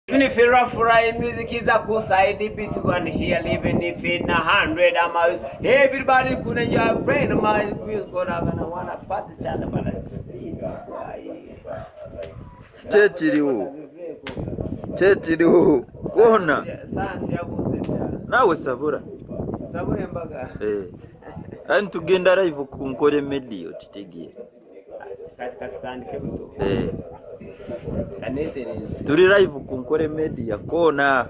Even if you rough right music is a cool side beat you can hear even if in 100 miles everybody could enjoy playing my music gonna gonna wanna party chana bana. Kyekiriwo kyekiriwo kwona Sayansi yabuuza edda. Naawe sabura. Sabura embaga. Eh. Kandi nitugenda live ku Nkore Media okitegeere. Kati katutandike buto. Eh. Kanetereeze. Turi live ku Nkore Media koona.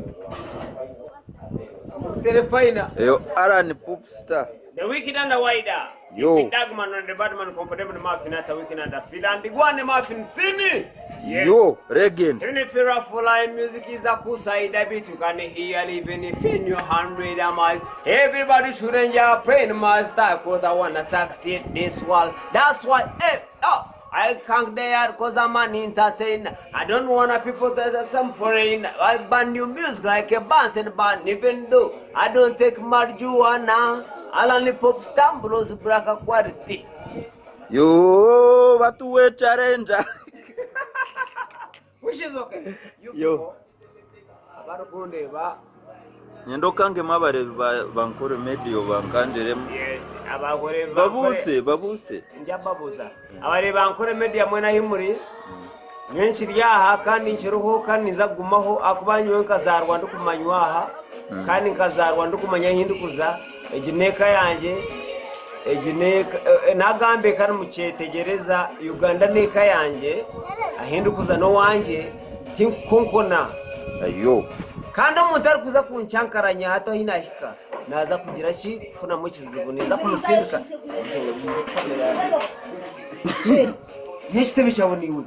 Terefayina. Eyo Alan Popstar. The wicked and the wider. Yo. If Dagman and the badman comfortable muffin at the wicked and the feed and the one muffin sini. Yes. Yo, Regan. Even if you're a full line music is a cool side a bit, you can hear even if in your 100 miles. Everybody should enjoy praying my style, cause I wanna succeed this world. That's why, hey, oh, I can't dare cause I'm an entertainer. I don't wanna people that are some foreign. I ban new music like a band and band, even though I don't take marijuana. Alan Pop stumbles black quality. Yo, batuwe challenge. Which is okay. You Yo. people, abarikundeba Nyenda okangemu abareebi ba, ba Nkore Media obankangyeremu. Yes, abagore Babuuse, babuuse. Nja babuuza. Abareebi ba Nkore Media mwena ahi muri, nyowe nkiri aha kandi nkiriho kandi ninza kugumaho ahakuba nyowe nkazaarwa ndikumanywa aha kandi nkazaarwa ndikumanya ahi ndikuza. Egi n'eka yangye, egi n'eka nagamba eka nimukyetegyereza Uganda n'eka yangye, ahi ndikuza n'owangye tinkukonkona. Ayo. Kandi omuntu arikuza kunkyankaranya hati ahi naahika naaza kugira ki? Kufunamu ekizibu ninza kumusindika. N'ekitebe kyawe niiwe.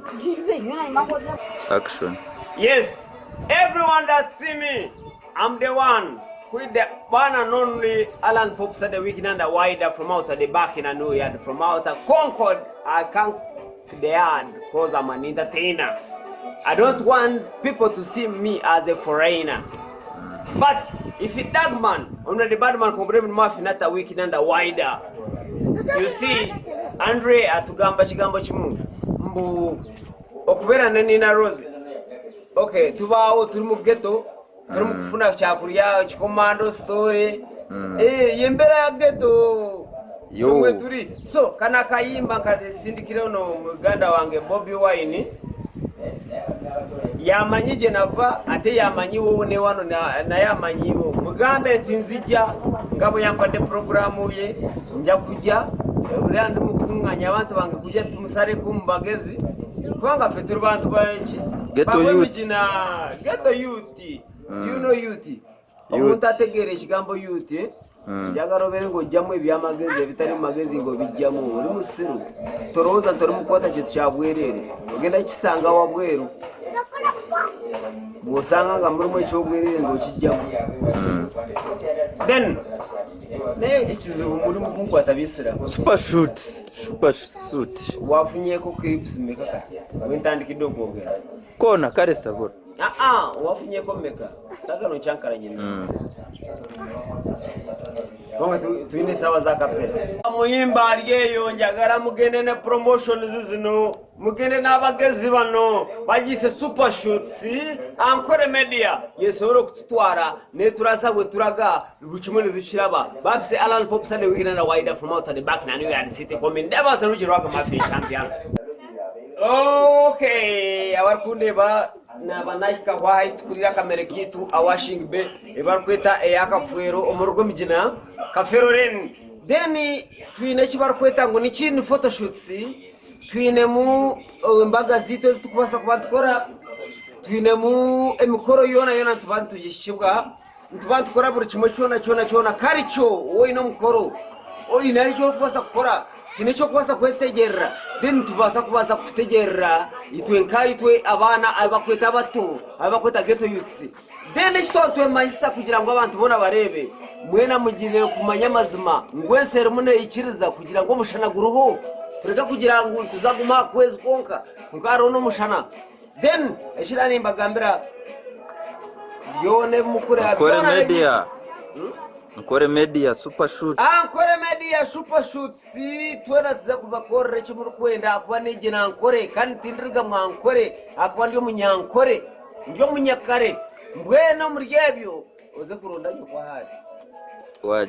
Action. Yes, everyone that see me, I'm the one with the one and only Alan Popsa the Wicked and the Wider from out of the back in a new yard, from out of Concord. I can't the yard cause I'm an entertainer. I don't want people to see me as a foreigner. But if it that man, only the bad man comprehend mafia not a wicked and a wider. You see, Andre atugamba kigambo kimu mbu okubeera ne Nina Rose. Okay, tubaawo turi mu ghetto, turi mu kufuna kyakurya kikomando story. Eh, y'embeera ya ghetto. Yo. Nimwe turi. So, kano akayimba nkasindikire ono muganda wange Bobi Wine. Yamanyi gye nava ate yamanyi wowe ne wano naye amanyiwo. Mugambe nti nzija nga bwe yampadde puroguraamu ye nja kujja era ndi mukunganya abantu bange kujja tumusaleko mu bagezi kubanga ffe turi bantu baki Ghetto youth. Bagwemigina ghetto youth. You know youth. Omuntu ategeera ekigambo youth njagala obeere ng'ojjamu ebyamagezi ebitali mu magezi ng'obijjamu oli musiru tolowooza nti oli mukukwata kintu kya bwereere ogenda kukisanga wabweru bw'osanga nga mulimu ekyobwereere ng'okijjamu then naye ekizibu muli mukunkwata bisiramu Super shoot. Super shoot. wafunyeeko clips meka kati wentandikidde okwogera Koona kare sabura. Aa, wafunyeko meka sagala onkyankalanye mm. Kubanga tulina esaawa za kapera muyimba ali eyo njagala mugende ne promotions zino mugende n'abagezi bano bagiyise super shoots ankore media yesobora okututwara neturaza bwe turaga buri kimwe nitukiraba bapise alan pop sunday weekend and wider from out the back na new york city coming never rugirwaga mafia champion Okay, abarikundeba naba nahika aho ahu tukurira akamere kaitu awashing bay ebarikweta eya Kafwero omu Rwemigina Kafeero Lane. Then twine eki barikweta ngu niki ni photoshoots twinemu embaga zaitu ezi turikubaasa kuba nitukora twinemu emikoro yoona yoona nituba nitugihikibwa nituba nitukora buri kimwe kyona kyona kyona karikyo waaba oine omukoro oine eki orikubaasa kukora haine eki orikubaasa kwetegyerera then nitubaasa kubaasa kukutegyerera itwe nkaitwe abaana abu barikweta abato abu barikweta ghetto youths then eki twaba nitwemanyisa kugira ngu abantu boona bareebe mwena mugire kumanya amazima ngu ensi erimu neikiriza kugira ngu omushana guriho tureke kugira ngu nituza kuguma aha kwezi kwonka kwonka hariho n'omushana Then ekindi nimbagambira byona ebi mukureba Nkore byona n'ebi- media. Nkore media super shoot. Ah, Nkore media super shoots twena tuza kubakorera eki murikwenda ahakuba niinye nankore kandi tindiruga mwankore ahakuba ndi omunyankore. Ndi omunyakare. Mbwenu omuri ebyo oze kuronda nyoko ahu ari. Wa.